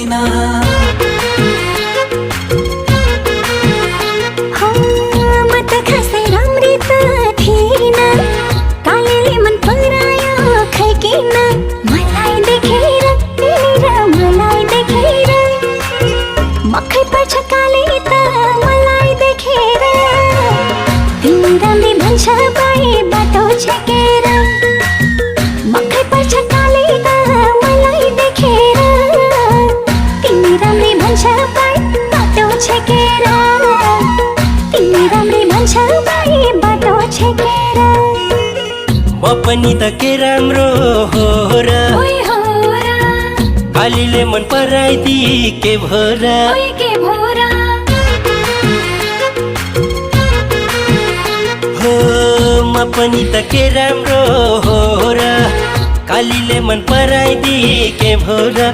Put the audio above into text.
छैन। म त खासै राम्री त थिइन, कालेले मन परायो खै किन, मलाई देखेर तिमी र मलाई देखेर मकै पर्छ काले त मलाई देखेर, तिमी राम्री भन्छ बाई बाटो छेकेर, मकै पर्छ काले त मलाई देखेर, तिमी राम्री भन्छ बाई बाटो छेकेर, तिमी राम्री भन्छ बाई बाटो छेकेर। म पनि त के राम्रो हो र, कालीले मन पराइदी के भोरा, हो म पनि त के राम्रो हो र, कालीले मन पराइदी के भोरा।